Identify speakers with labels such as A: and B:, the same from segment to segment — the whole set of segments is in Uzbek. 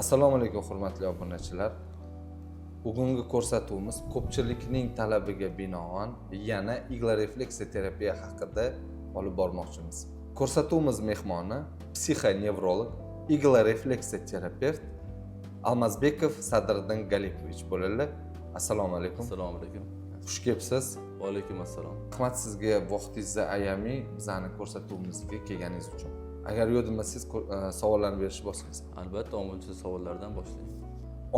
A: Assalomu alaykum, hurmatli obunachilar. Bugungi ko'rsatuvimiz ko'pchilikning talabiga binoan yana иглорефлексотерапия haqida olib bormoqchimiz. Ko'rsatuvimiz mehmoni psixonevrolog, иглорефлексотерапевт Almazbekov Sadriddin Galipovich bo'ladilar. Assalomu alaykum.
B: Assalomu alaykum.
A: Xush kelibsiz.
B: Va alaykum assalom.
A: Rahmat sizga, vaqtingizni ayamay bizani ko'rsatuvimizga kelganingiz uchun. Agar yo'q demasangiz, savollarni berishni boshlaymiz.
B: Albatta, omuncha savollardan boshlaymiz.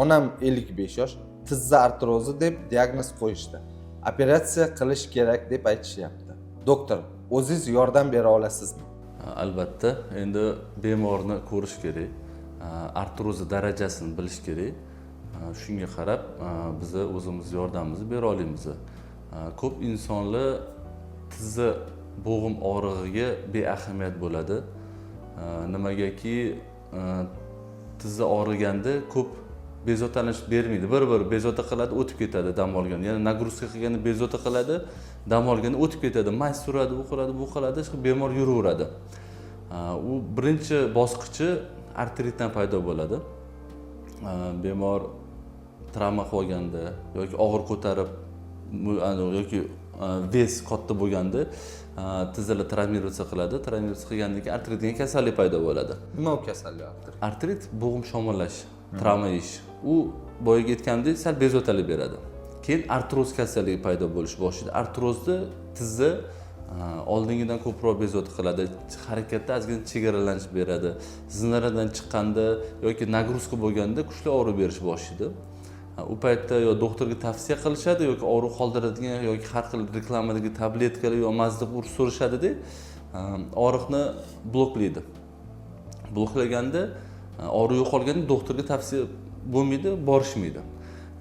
A: Onam 55 yosh, tizza artrozi deb diagnoz qo'yishdi. Operatsiya qilish kerak deb aytishyapti. Doktor, o'zingiz yordam bera olasizmi?
B: Albatta, endi bemorni ko'rish kerak, artrozi darajasini bilish kerak. Shunga qarab biza o'zimiz yordamimizni bera olamiz. Ko'p insonlar tizza bo'g'im og'rig'iga beahamiyat bo'ladi. Nimagaki, tizza og'riganda ko'p bezovtalanish bermaydi. Bir bezovta qiladi, o'tib ketadi dam olganda. Yana нагрузка qilganda bezovta qiladi, dam olganda o'tib ketadi. Мазь suradi, u qiladi, bu qiladi, shu bemor yuraveradi. U birinchi bosqichi artritdan paydo bo'ladi. Bemor travma qilib olganda yoki og'ir ko'tarib yoki вес katta bo'lganda tizzalar травмироваться qiladi. Травмироваться qilgandan keyin artrit degan kasallik paydo bo'ladi.
A: Nima u kasallik, artrit?
B: Artrit bo'g'im shamollash, travma yeyish. U boyagi aytganimdek sal bezovtalik beradi. Keyin artroz kasalligi paydo bo'lishi boshlaydi. Artrozda tizza oldingidan ko'proq bezovta qiladi, harakatda ozgina chegaralanish beradi. Zinalardan chiqqanda yoki нагрузка bo'lganda kuchli og'riq berish boshlaydi. U paytda yo doktorga tavsiya qilishadi yoki og'riq qoldiradigan yoki har xil reklamadagi tabletkalar yo мазь deb urib so'rashadida, og'riqni bloklaydi. Bloklaganda, og'riq yo'qolganda doktorga tavsiya bo'lmaydi, borishmaydi.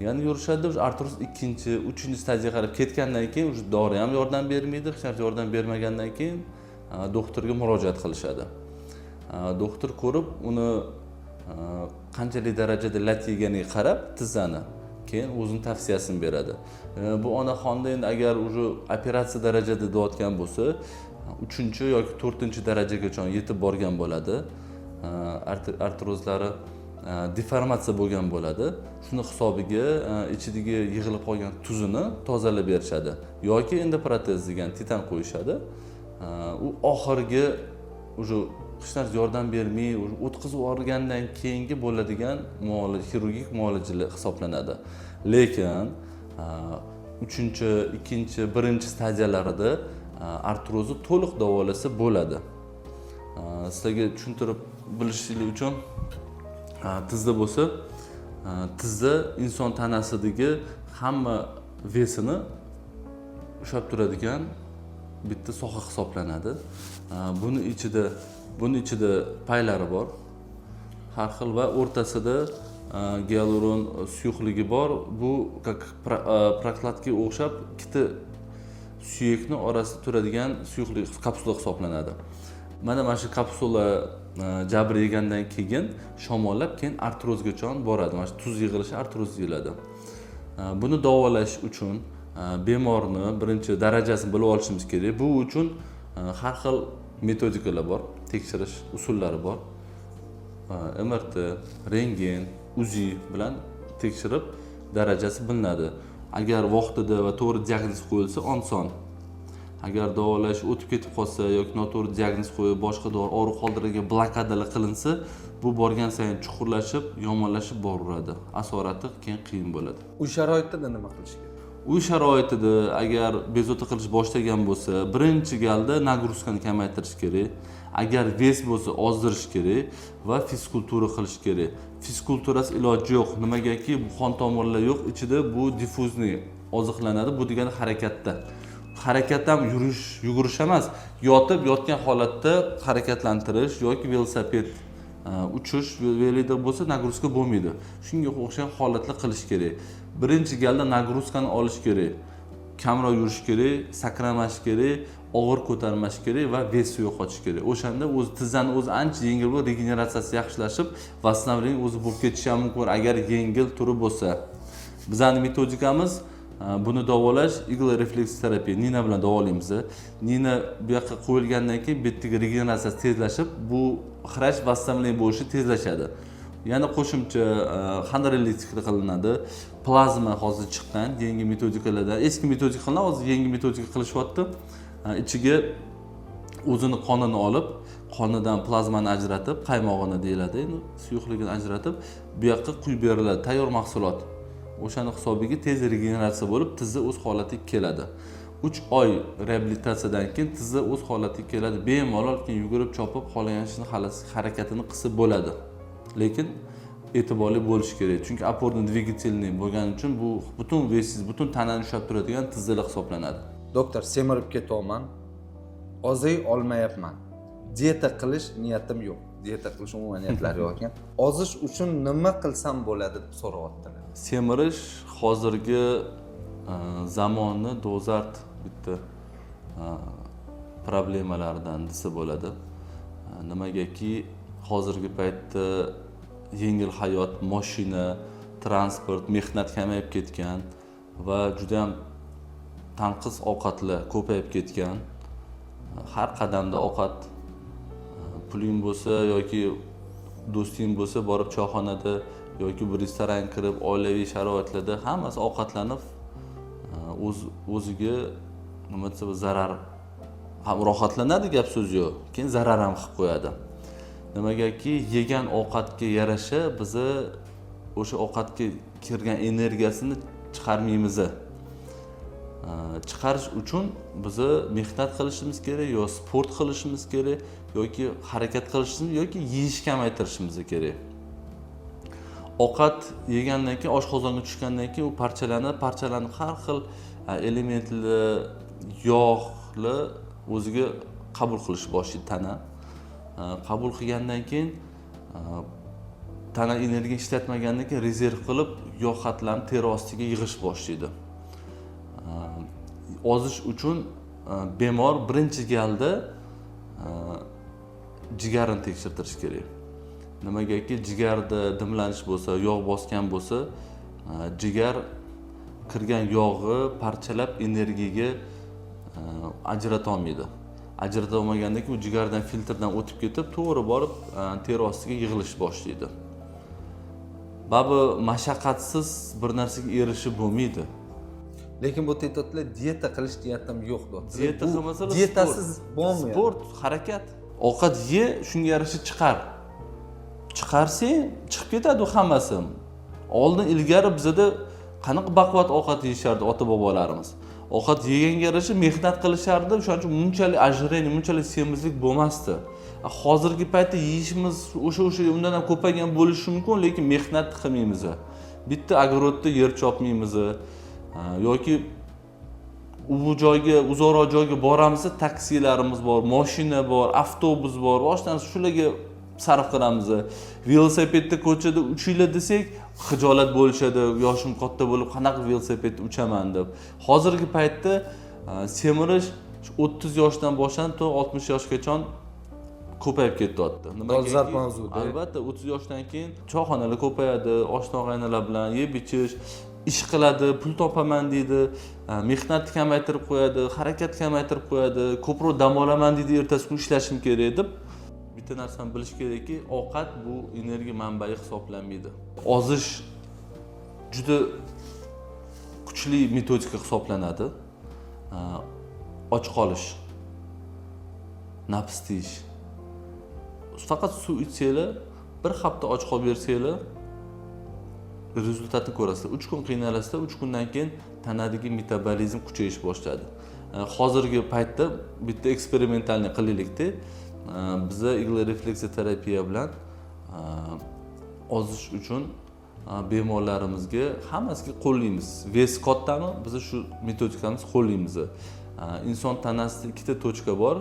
B: Ya'ni yurishadi, уже artroz ikkinchi, uchinchi stadiyaga qarab ketgandan keyin уже dori ham yordam bermaydi, hech narsa yordam bermagandan keyin doktorga murojaat qilishadi. Doktor ko'rib, uni qanchalik darajada lat yeganiga qarab tizzani, keyin o'zini tavsiyasini beradi. Bu onaxonda endi agar уже operatsiya darajada deyotgan bo'lsa, uchinchi yoki to'rtinchi darajagacha yetib borgan bo'ladi. Artrozlari deformatsiya bo'lgan bo'ladi. Shuni hisobiga ichidagi yig'ilib qolgan tuzini tozalab berishadi yoki endoprotez degan titan qo'yishadi. U oxirgi, уже hech narsa yordam bermay, уже o'tkazib yuborgandan keyingi bo'ladigan xirurgik muolajalar hisoblanadi. Lekin uchinchi, ikkinchi, birinchi stadiyalarida artrozni to'liq davolasa bo'ladi. Sizlarga tushuntirib bilishinglar uchun, tizza bo'lsa, tizza inson tanasidagi hamma вес ini ushlab turadigan bitta soha hisoblanadi. Buni ichida paylari bor har xil va o'rtasida gialuron suyuqligi bor. Bu как прокладка ga o'xshab ikkita suyakni orasida turadigan suyuqlik, kapsula hisoblanadi. Mana shu kapsula jabr yegandan keyin shamollab, keyin artrozgacha boradi. Mana shu tuz yig'ilishi artroz deyiladi. Buni davolash uchun bemorni birinchi darajasini bilib olishimiz kerak. Bu uchun har xil metodikalar bor, tekshirish usullari bor. MRT, rentgen, УЗИ bilan tekshirib darajasi bilinadi. Agar vaqtida va to'g'ri diagnoz qo'yilsa, oson. Agar davolash o'tib ketib qolsa yoki noto'g'ri diagnoz qo'yib, boshqa dori, og'riq qoldiradigan blokadalar qilinsa, bu borgan sayin chuqurlashib, yomonlashib boraveradi. Asorati keyin qiyin bo'ladi.
A: Uy sharoitida nima qilish kerak?
B: Uy sharoitida agar bezovta qilish boshlagan bo'lsa, birinchi galda нагрузка ni kamaytirish kerak. Agar вес bo'lsa, ozdirish kerak va fizkultura qilish kerak. Fizkulturasiz iloji yo'q. Nimagaki, bu qon tomirlar yo'q ichida, bu диффузный oziqlanadi. Bu degani harakatda. Harakat ham yurish, yugurish emas, yotib, yotgan holatda harakatlantirish yoki velosiped uchish, велик da bo'lsa, нагрузка bo'lmaydi. Shunga o'xshagan holatlar qilish kerak. Birinchi galda нагрузка ni olish kerak. Kamroq yurish kerak, sakramash kerak, og'ir ko'tarmash kerak va вес ni yo'qotish kerak. O'shanda o'zi tizzani o'zi ancha yengil bo'lib, regeneratsiyasi yaxshilashib, восстановление o'zi bo'lib ketishi ham mumkin, agar yengil turi bo'lsa. Bizani metodikamiz buni davolash иглорефлексотерапия, Nina bilan davolaymiz. Nina bu yoqqa qo'yilgandan keyin bu yerdagi regeneratsiyasi tezlashib, bu хрящ восстановление bo'lishi tezlashadi. Yana qo'shimcha xondrolitika qilinadi. Plazma hozir chiqqan yangi metodikalardan, eski metodika qilinadi, hozir yangi metodika qilishyapti. Ichiga o'zini qonini olib, qonidan plazmani ajratib, qaymog'ini deyiladi endi, suyuqligini ajratib, bu yoqqa quyib beriladi tayyor mahsulot. O'shani hisobiga tez regeneratsiya bo'lib, tizza o'z holatiga keladi. 3 oy reabilitatsiyadan keyin tizza o'z holatiga keladi, bemalol keyin yugurib chopib, xohlagan ishini, harakatini qilsa bo'ladi. Lekin e'tiborli bo'lish kerak, chunki опорно двигательный bo'lgani uchun bu butun вес ingiz, butun tanani ushlab turadigan tizzalar hisoblanadi.
A: Doktor, semirib ketyapman, oziy olmayapman, dieta qilish niyatim yo'q. Dieta qilish umuman niyatlari yo'q ekan. Ozish uchun nima qilsam bo'ladi, deb so'rayaptilar.
B: Semirish hozirgi zamonni dolzarb bitta problemalaridan desa bo'ladi. Nimagaki hozirgi paytda yengil hayot, moshina, transport, mehnat kamayib ketgan va judayam tanqis ovqatlar ko'payib ketgan. Har qadamda ovqat, puling bo'lsa yoki do'sting bo'lsa, borib choyxonada yoki bir restoranga kirib, oilaviy sharoitlarda hammasi ovqatlanib, o'z o'ziga, nima desa, bu zarar ham, rohatlanadi, gap so'z yo'q, keyin zarar ham qilib qo'yadi. Nimagaki yegan ovqatga yarasha biza o'sha ovqatga kirgan energiyasini chiqarmaymiz. Chiqarish uchun biza mehnat qilishimiz kerak, yo sport qilishimiz kerak, yoki harakat qilishimiz, yoki yeyish kamaytirishimiz kerak. Ovqat yegandan keyin, oshqozonga tushgandan keyin u parchalanib parchalanib, har xil elementli yog'li o'ziga qabul qilish boshlaydi tana. Qabul qilgandan keyin, tana energiya ishlatmagandan keyin rezerv qilib, yog' qatlamini teri ostiga yig'ish boshlaydi. Ozish uchun bemor birinchi galda jigarini tekshirtirish kerak. Nimagaki jigarda dimlanish bo'lsa, yog' bosgan bo'lsa, jigar kirgan yog'i parchalab energiyaga ajratolmaydi. Ajrata olmagandan keyin u jigardan, filtrdan o'tib ketib, to'g'ri borib teri ostiga yig'ilish boshlaydi. Baribir mashaqqatsiz bir narsaga erishib bo'lmaydi.
A: Lekin bu aytyaptilar, dieta qilish niyatim yo'q, deyaptilar.
B: Dieta
A: Bu
B: qilmasalar,
A: dietasiz
B: sport.
A: Bo'lmaydi.
B: Sport, harakat. Ovqat ye, shunga yarasha chiqar. Chiqarsang, chiqib ketadi u hammasi. Oldin, ilgari bizada qanaqa baquvvat ovqat yeyishardi ota bobolarimiz. Ovqat yeganga yarasha mehnat qilishardi, o'shaning uchun bunchalik ожирение, bunchalik semizlik bo'lmasdi. Hozirgi paytda yeyishimiz o'sha undan ham ko'paygan bo'lishi mumkin, lekin mehnat qilmaymiz. Bitta огород da yer chopmaymiz yoki u joyga, uzoqroq joyga boramiz, taksilarimiz bor, moshina bor, avtobus bor, boshqa narsa, shularga sarf qilamiz. Velosipedda ko'chada uchinglar desak, xijolat bo'lishadi, yoshim katta bo'lib qanaqa velosipedda uchaman deb. Hozirgi paytda semirish shu 30 yoshdan boshlanib to 60 yoshgacha ko'payib ketyapti. Nimagaki,
A: Dolzarb mavzuda.
B: Albatta, 30 yoshdan keyin choyxonalar ko'payadi, oshna og'aynilar bilan yeb ichish, ish qiladi, pul topaman deydi, mehnatni kamaytirib qo'yadi, harakat kamaytirib qo'yadi, ko'proq dam olaman deydi, ertasi kun ishlashim kerak deb. Bitta narsani bilish kerakki, ovqat bu energiya manbai hisoblanmaydi. Ozish juda kuchli metodika hisoblanadi. Och qolish, nafs tiyish, faqat suv ichsanglar, bir hafta och qolib bersanglar, результат ni ko'rasizlar. 3 kun qiynalasizlar, 3 kundan keyin tanadagi metabolizm kuchayish boshladi. Hozirgi paytda bitta экспериментальный qilaylikda. Biza иглорефлексотерапия bilan ozish uchun bemorlarimizga hammasiga qo'llaymiz. Вес kattami, biz shu metodikamizni qo'llaymiz. Inson tanasida ikkita точка bor.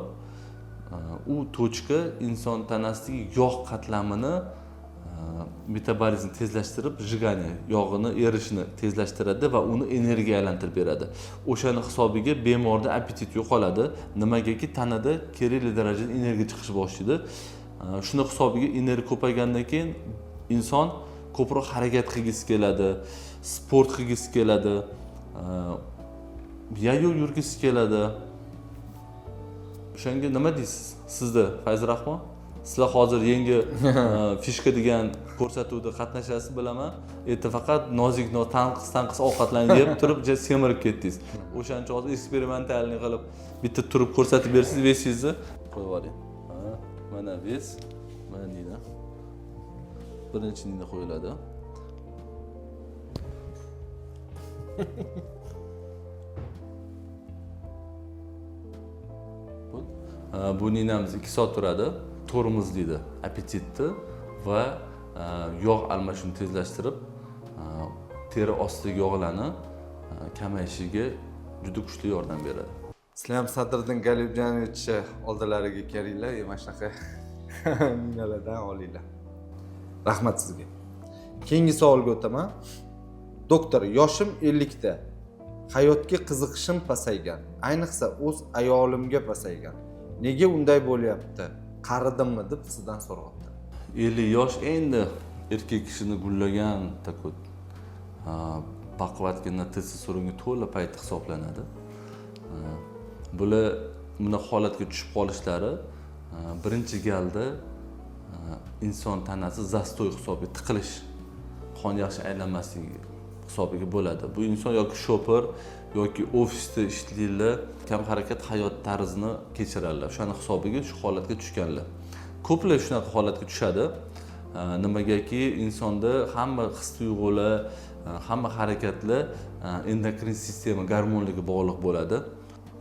B: U точка inson tanasidagi yog' qatlamini metabolizm tezlashtirib, сжигание, yog'ini erishini tezlashtiradi va uni energiyaga aylantirib beradi. O'shani hisobiga bemorda appetit yo'qoladi. Nimagaki tanada kerakli darajada energiya chiqish boshlaydi. Shuni hisobiga energiya ko'paygandan keyin inson ko'proq harakat qilgisi keladi, sport qilgisi keladi, yayov yurgisi keladi. O'shanga nima deysiz sizda, Fayzirahmon? Sizlar hozir yangi fishka degan ko'rsatuvda qatnashasiz, bilaman. Erta faqat nozik, tanqis ovqatlarni yeb turib semirib ketdingiz. O'shaning uchun hozir eksperimentalniy qilib bitta turib ko'rsatib bersangiz, vesingizni qo'yib yuboring. Ha, mana ves, mana nina. Birinchi nina qo'yiladi. Bu ninamiz 2 soat turadi. Tormozlaydi appetitni va yog' almashuvini tezlashtirib, teri ostidagi yog'larni kamayishiga juda kuchli yordam beradi.
A: Sizlar ham Sadriddin Galibjonovich oldilariga kelinglar, mana shunaqa ninalardan olinglar. Rahmat sizga. Keyingi savolga o'taman. Doktor, yoshim 50 da. Hayotga qiziqishim pasaygan. Ayniqsa o'z ayolimga pasaygan. Nega unday bo'lyapti? Qaridimmi deb sizdan so'rayapti.
B: 50 yosh endi erkak kishini gullagan такой baquvvatgina testosteronga to'la payt hisoblanadi. Bular buni holatga tushib qolishlari birinchi galda inson tanasi zastoy hisobiga tiqilish, qon yaxshi aylanmasligi hisobiga bo'ladi. Bu inson yoki shopir yoki ofisda ishlaydilar, kam harakat hayot tarzini kechiradilar. O'shani hisobiga shu holatga tushganlar. Ko'plar shunaqa holatga tushadi. Nimagaki insonda hamma his tuyg'ular, hamma harakatlar endokrin sistema gormonlarga bog'liq bo'ladi.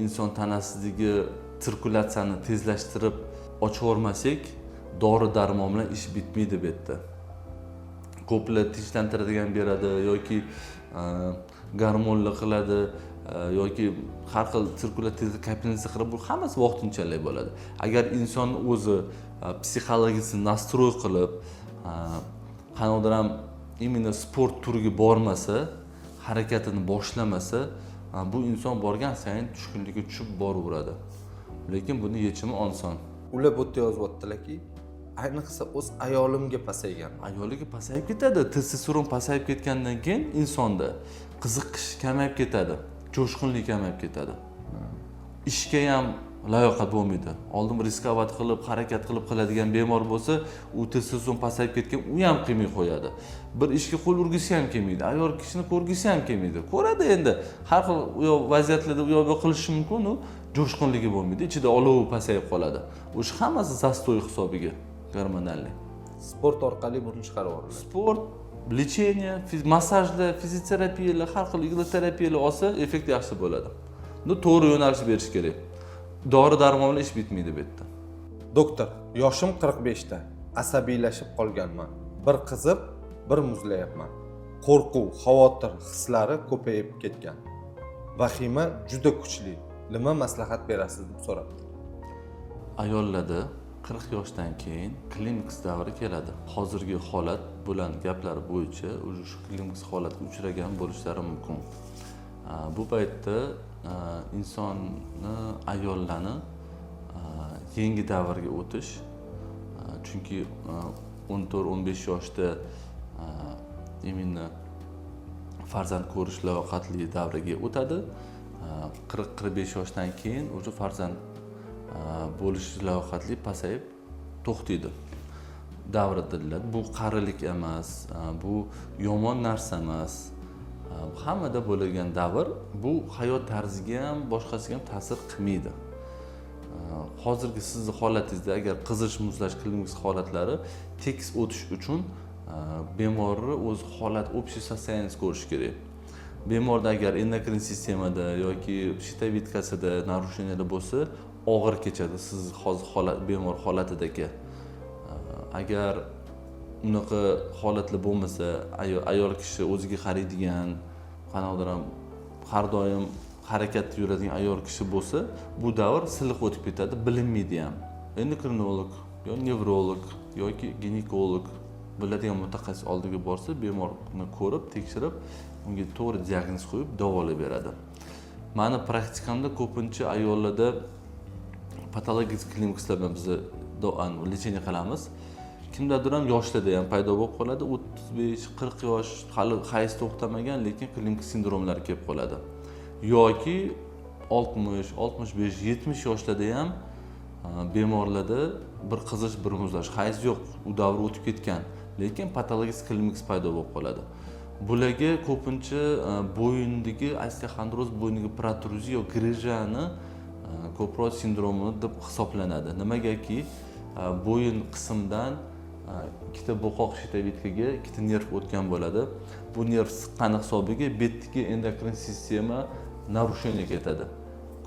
B: Inson tanasidagi sirkulyatsiyani tezlashtirib ochib yubormasak, dori darmon bilan ish bitmaydi bu yerda. Ko'plar tinchlantiradigan beradi yoki gormonlar qiladi yoki har xil sirkulyatsiya kapelnitsa qilib, bu hammasi vaqtinchalik bo'ladi. Agar inson o'zi psixologisini nastroy qilib, qanaqadir ham именно sport turiga bormasa, harakatini boshlamasa, bu inson borgan sayin tushkunlikka tushib boraveradi. Lekin buni yechimi oson.
A: Ular bu yerda yozyaptilarki, ayniqsa o'z ayolimga pasaygan.
B: Ayoliga pasayib ketadi. Testosteron pasayib ketgandan keyin insonda qiziqish kamayib ketadi, jo'shqinlik kamayib ketadi. Ishga ham layoqat bo'lmaydi. Oldin riskovat qilib, harakat qilib qiladigan bemor bo'lsa, u testosteron pasayib ketgan, u ham qilmay qo'yadi. Bir ishga qo'l urgisi ham kelmaydi, ayol kishini ko'rgisi ham kelmaydi. Ko'radi endi, har xil u yoq vaziyatlarda u yoq bu yoq qilishi mumkin, u jo'shqinligi bo'lmaydi, ichida olovi pasayib qoladi. O'sha hammasi zastoy hisobiga gormonallik.
A: Sport orqali buni chiqarib yuboriladi.
B: Sport, lechение, massajlar, fizioterapiyalar, har xil igloterapiyalar olsa, effekt yaxshi bo'ladi. Buni to'g'ri yo'nalish berish kerak. Dori darmon bilan ish bitmaydi bu yerda.
A: Doktor, yoshim 45 da. Asabiylashib qolganman. Bir qizib, bir muzlayapman. Qo'rquv, xavotir hislari ko'payib ketgan. Vahima juda kuchli. Nima maslahat berasiz deb so'rabdi.
B: Ayollarda 40 yoshdan keyin klimaks davri keladi. Hozirgi holat bilan gaplar bo'yicha уже shu klimaks holatga uchragan bo'lishlari mumkin. Bu paytda insonni, ayollarni yangi davrga o'tish, chunki 14-15 yoshda именно farzand ko'rish layoqatli davriga o'tadi. 40-45 yoshdan keyin уже farzand bo'lish layoqatli pasayib to'xtaydi. Davri deyiladi. Bu qarilik emas, bu yomon narsa emas. Hammada bo'lgan davr, bu hayot tarziga ham, boshqasiga ham ta'sir qilmaydi. Hozirgi sizni holatingizda agar qizish, muzlash, klimaks holatlari tekis o'tish uchun bemorni o'z holat, общий состояние ko'rish kerak. Bemorda agar endokrin sistemada yoki щитовидкасida нарушениялар bo'lsa, og'ir kechadi siz hozir holat, bemor holatidagi. Agar unaqa holatlar bo'lmasa, ayol kishi o'ziga qaraydigan, qanaqadir ham har doim harakatda yuradigan ayol kishi bo'lsa, bu davr silliq o'tib ketadi, bilinmaydi ham. Endokrinolog yo nevrolog yoki ginekolog biladigan mutaxassis oldiga borsa, bemorni ko'rib, tekshirib, unga to'g'ri diagnoz qo'yib davolab beradi. Mani praktikamda ko'pincha ayollarda patologik klimakslar bilan biz lechение qilamiz. Kimdadir ham yoshlarda ham paydo bo'lib qoladi, 35-40 yosh, hali hayz to'xtamagan, lekin klimaks sindromlari kelib qoladi. Yoki 60, 65, 70 yoshlarda ham Bemorlarda bir qizish, bir muzlash, hayz yo'q, u davr o'tib ketgan, lekin patologik klimaks paydo bo'lib qoladi. Bularga ko'pincha bo'yindagi osteoxondroz, bo'yindagi protruziya yo grijani ko'proq sindromi deb hisoblanadi. Nimagaki bo'yin qismdan ikkita bo'qoq щитовидка ga ikkita nerv o'tgan bo'ladi. Bu nerv siqqani hisobiga bu yerdagi endokrin sistema нарушение ketadi,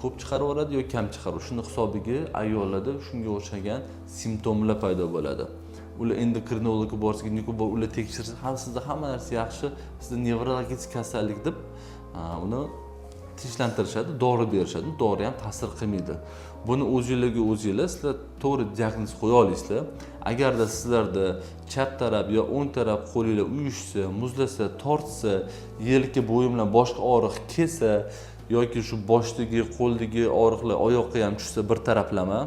B: ko'p chiqarib yuboradi yo kam chiqaradi. Shuni hisobiga ayollarda shunga o'xshagan simptomlar paydo bo'ladi. Ular endokrinologga borsa, ginekolog, ular tekshirsa ham, sizda hamma narsa yaxshi, sizda nevrologik kasallik deb uni tinchlantirishadi, dori berishadi. Dori ham ta'sir qilmaydi. Buni o'zinglarga o'zinglar, sizlar to'g'ri diagnoz qo'ya olasizlar. Agarda sizlarda chap taraf yo o'ng taraf qo'linglar uyushsa, muzlasa, tortsa, yelka, bo'yin bilan boshqa og'riq kelsa yoki shu boshdagi, qo'ldagi og'riqlar oyoqqa ham tushsa, bir taraflama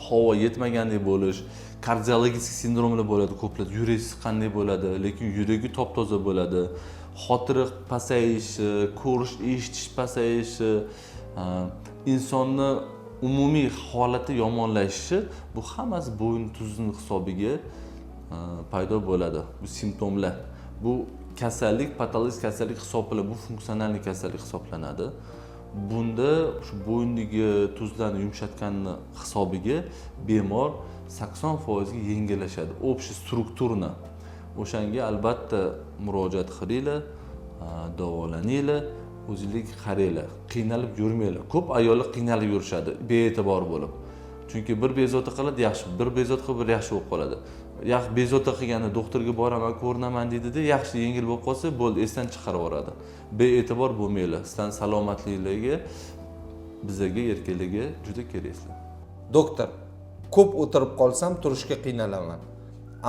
B: havo yetmagandek bo'lish, kardiologik sindromlar bo'ladi ko'plar, yurak siqqandek bo'ladi, lekin yuragi top toza bo'ladi, xotira pasayishi, ko'rish, eshitish pasayishi, insonni umumiy holati yomonlashishi, bu hammasi bo'yin tuzini hisobiga paydo bo'ladi. Bu simptomlar, bu kasallik patologik kasallik hisoblanadi, bu funksional kasallik hisoblanadi. Bunda shu bo'yindagi tuzlarni yumshatganni hisobiga bemor 80%ga yengillashadi, общий структурно. O'shanga albatta murojaat qilinglar, davolaninglar, o'zinglarga qaranglar, qiynalib yurmanglar. Ko'p ayollar qiynalib yurishadi bee'tibor bo'lib, chunki bir bezovta qiladi, yaxshi, bir bezovta qilib, bir yaxshi bo'lib qoladi. Yaxshi bezovta qilganda doktorga boraman, ko'rinaman deydida, yaxshi, yengil bo'lib qolsa bo'ldi, esdan chiqarib yuboradi. Bee'tibor bo'lmanglar, sizlarni salomatliklariga bizaga, erkaklarga juda keraksizlar.
A: Doktor, ko'p o'tirib qolsam, turishga qiynalaman.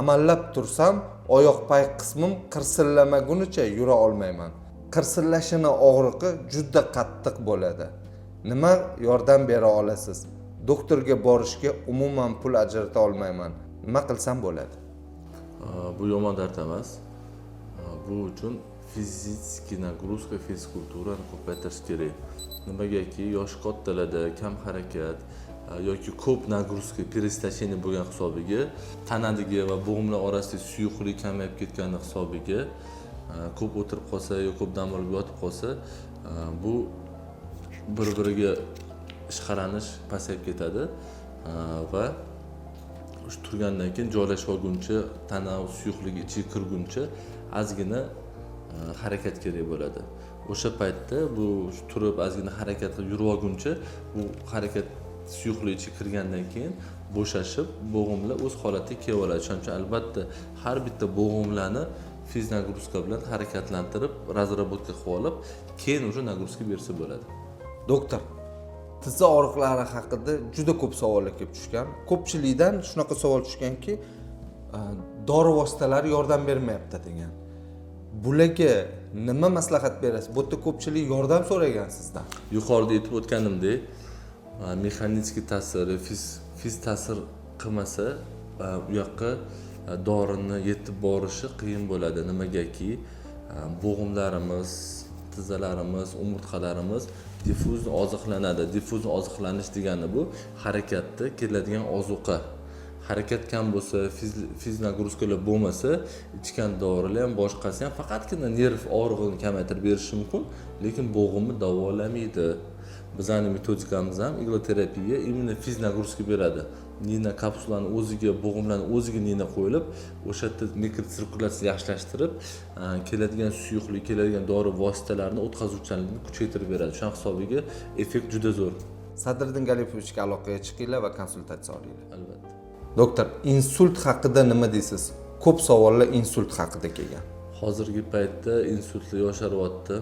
A: Amallab tursam, oyoq pay qismim qirsillamagunicha yura olmayman. Qirsillashini og'riqi juda qattiq bo'ladi. Nima yordam bera olasiz? Doktorga borishga umuman pul ajrata olmayman. Nima qilsam bo'ladi?
B: Bu yomon dard emas. Bu uchun физический нагрузка, fizkulturani ko'paytirish kerak. Nimagaki yoshi kattalarda kam harakat yoki ko'p нагрузка, переистощение bo'lgan hisobiga tanadagi va bo'g'imlar orasidagi suyuqlik kamayib ketgani hisobiga ko'p o'tirib qolsa yo ko'p dam olib yotib qolsa, bu bir biriga ishqalanish pasayib ketadi va shu turgandan keyin joylashib olguncha, tana suyuqligi ichiga kirguncha ozgina harakat kerak bo'ladi. O'sha paytda bu shu turib, ozgina harakat qilib yurib olguncha, bu harakat suyuqlik ichiga kirgandan keyin bo'shashib, bo'g'imlar o'z holatiga kelib oladi. Shuning uchun albatta har bitta bo'g'imlarni физнагрузка bilan harakatlantirib, разработка qilib olib, keyin уже нагрузка bersa bo'ladi.
A: Doktor, tizza og'riqlari haqida juda ko'p savollar kelib tushgan. Ko'pchilikdan shunaqa savol tushganki, dori vositalari yordam bermayapti degan. Bularga nima maslahat berasiz? Bu yerda ko'pchilik yordam so'ragan sizdan.
B: Yuqorida aytib o'tganimdek, mexanik ta'sir, fiz ta'sir qilmasa, u yoqqa dorini yetib borishi qiyin bo'ladi. Nimagaki bo'g'imlarimiz, tizzalarimiz, umurtqalarimiz diffuz oziqlanadi. Diffuz oziqlanish degani bu harakatda keladigan ozuqa. Harakat kam bo'lsa, fiz нагрузка lar bo'lmasa, ichgan dorilar ham, boshqasi ham faqatgina nerv og'rig'ini kamaytirib berishi mumkin, lekin bo'g'imni davolamaydi. Bizani metodikamiz ham, иглотерапия, именно fiz нагрузка beradi. Nina kapsulani o'ziga, bo'g'imlarni o'ziga nina qo'yilib, o'sha yerda mikrotsirkulyatsiya yaxshilashtirib, keladigan suyuqlik, keladigan dori vositalarini o'tkazuvchanligini kuchaytirib beradi. O'shani hisobiga effekt juda zo'r.
A: Sadriddin Galipovichga aloqaga chiqinglar va konsultatsiya olinglar.
B: Albatta.
A: Doktor, insult haqida nima deysiz? Ko'p savollar insult haqida kelgan.
B: Hozirgi paytda insultlar yosharyapti.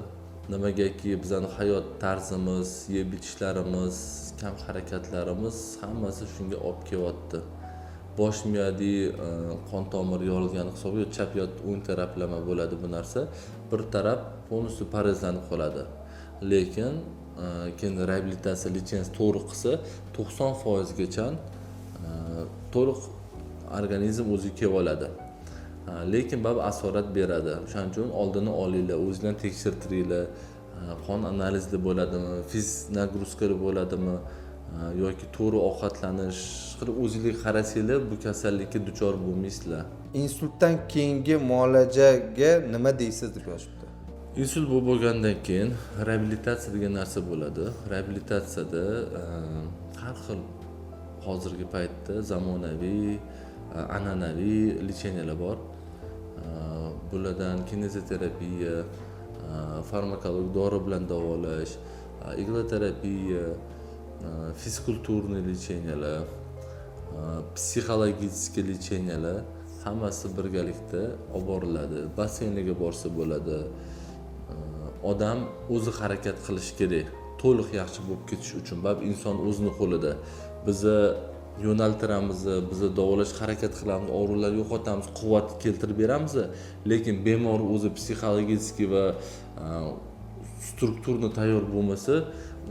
B: Nimagaki bizani hayot tarzimiz, yeb ichishlarimiz, kam harakatlarimiz, hammasi shunga olib kelyapti. Bosh miyadagi qon tomiri yorilgani hisobiga chap yo o'ng taraflama bo'ladi bu narsa, bir taraf полностью parezlanib qoladi. Lekin keyin reabilitatsiya, лечение to'g'ri qilsa, 90%gacha to'liq organizm o'ziga kelib oladi. Lekin baribir asorat beradi. O'shaning uchun oldini olinglar, o'zinglarni tekshirtiringlar. Qon analizida bo'ladimi, fiz нагрузка da bo'ladimi. yoki to'g'ri ovqatlanish qilib o'zingizga qarasanglar, bu kasallikka duchor bo'lmaysizlar.
A: Insultdan keyingi muolajaga nima deysiz, deb yozibdi.
B: Insult bo'lib bo'lgandan keyin reabilitatsiya degan narsa bo'ladi. Reabilitatsiyada har xil hozirgi paytda zamonaviy, an'anaviy лечения lar bor. Bulardan kinezoterapiya, farmakologik dori bilan davolash, иглотерапия, физкультурный лечения lar, психологический лечения lar, hammasi birgalikda olib boriladi. Basseynga borsa bo'ladi. Odam o'zi harakat qilishi kerak to'liq yaxshi bo'lib ketish uchun. Baribir inson o'zini qo'lida. Biza yo'naltiramiz, biza davolash harakat qilamiz, og'riqlarni yo'qotamiz, quvvat keltirib beramiz, lekin bemor o'zi психологический va структурно tayyor bo'lmasa,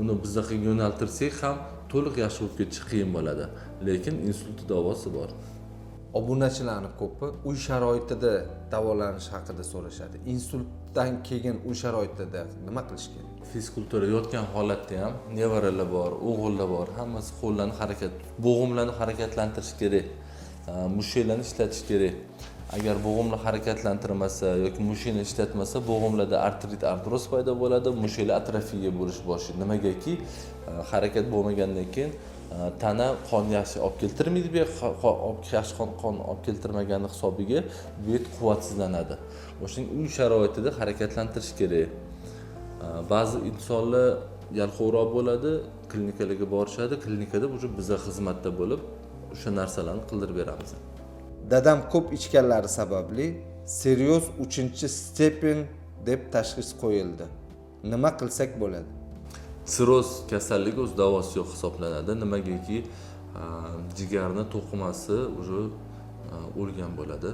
B: uni bizaqa yo'naltirsak ham to'liq yaxshi bo'lib ketishi qiyin bo'ladi. Lekin insultni davosi bor.
A: Obunachilarni ko'pi uy sharoitida davolanish haqida so'rashadi. Insultdan keyin uy sharoitida nima qilish kerak?
B: Fizkultura. Yotgan holatda ham nevaralar bor, o'g'illar bor, hammasi qo'llarni harakat, bo'g'imlarni harakatlantirish kerak, mushaklarni ishlatish kerak. Agar bo'g'imlar harakatlantirmasa yoki mushakni ishlatmasa, bo'g'imlarda artrit, artroz paydo bo'ladi, mushaklar atrofiya bo'lish boshlaydi. Nimagaki harakat bo'lmagandan keyin tana qon yaxshi olib keltirmaydi bu yoqqa, yaxshi qon olib keltirmagani hisobiga bu yer quvvatsizlanadi. O'shaning uy sharoitida harakatlantirish kerak. Ba'zi insonlar yalqovroq bo'ladi, klinikalarga borishadi, klinikada уже biza xizmatda bo'lib, o'sha narsalarni qildirib beramiz.
A: Dadam ko'p ichganlari sababli sirroz uchinchi степень deb tashxis qo'yildi. Nima qilsak bo'ladi?
B: Sirroz kasalligi o'zi davosi yo'q hisoblanadi. Nimagaki jigarni to'qimasi уже o'lgan bo'ladi.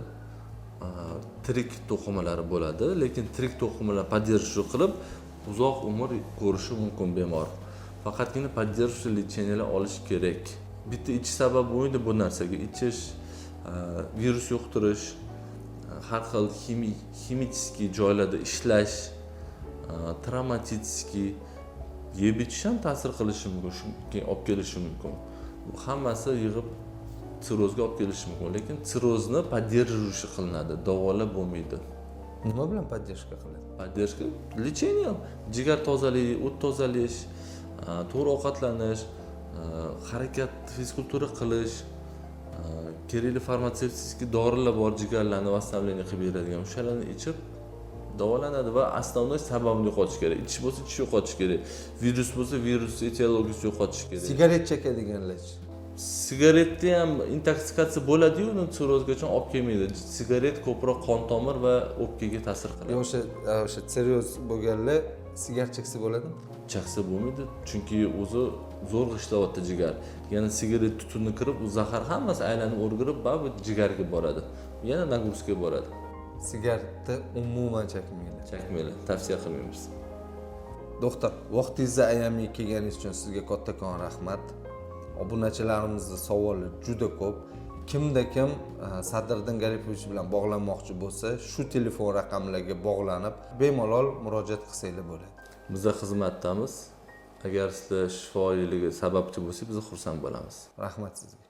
B: Tirik to'qimalari bo'ladi, lekin tirik to'qimalar поддержка qilib uzoq umr ko'rishi mumkin bemor. Faqatgina поддержка лечения lar olish kerak. Bitta ichish sabab bo'lmaydi bu narsaga. Ichish, virus yuqtirish, har xil химический joylarda ishlash, травматический, yeb ichish ham ta'sir qilishi mumkin, shunga olib kelishi mumkin. Bu hammasi yig'ib sirrozga olib kelishi mumkin, lekin sirrozni поддерживающий qilinadi, davolab bo'lmaydi.
A: Nima bilan поддержка qiladi?
B: Поддержка лечение: jigar tozalash, o't tozalash, to'g'ri ovqatlanish, harakat, fizkultura qilish, kerakli farmatsevtik dorilar bor, jigarlarni восстановление qilib beradigan, o'shalarni ichib davolanadi va основной sababini yo'qotish kerak. Ichish bo'lsa, ichish yo'qotish kerak, virus bo'lsa, virus etiologiyasini yo'qotish kerak.
A: Sigaret chekadiganlarchi?
B: Sigaretda ham intoksikatsiya bo'ladiyu, uni sirrozgacha olib kelmaydi. Sigaret ko'proq qon tomir va o'pkaga ta'sir qiladi.
A: Yo, o'sha sirroz bo'lganlar sigaret cheksa bo'ladimi?
B: Chaqsa bo'lmaydi, chunki o'zi zo'rg'a ishlayapti jigar. Yana sigaret tutuni kirib, u zahar hammasi aylanib o'rgilib baribir jigarga boradi, yana нагрузка ga boradi.
A: Sigaretni umuman chekmanglar.
B: Chakmanglar, tavsiya qilmaymiz.
A: Doktor, vaqtingizni ayamay kelganingiz uchun sizga kattakon rahmat. Obunachilarimizni savoli juda ko'p. Kimda kim Sadriddin Garipovich bilan bog'lanmoqchi bo'lsa, shu telefon raqamlariga bog'lanib, bemalol murojaat qilsanglar bo'ladi.
B: Biza xizmatdamiz. Agar sizlar shifoliligi sababchi bo'lsak, biz xursand bo'lamiz.
A: Rahmat sizga.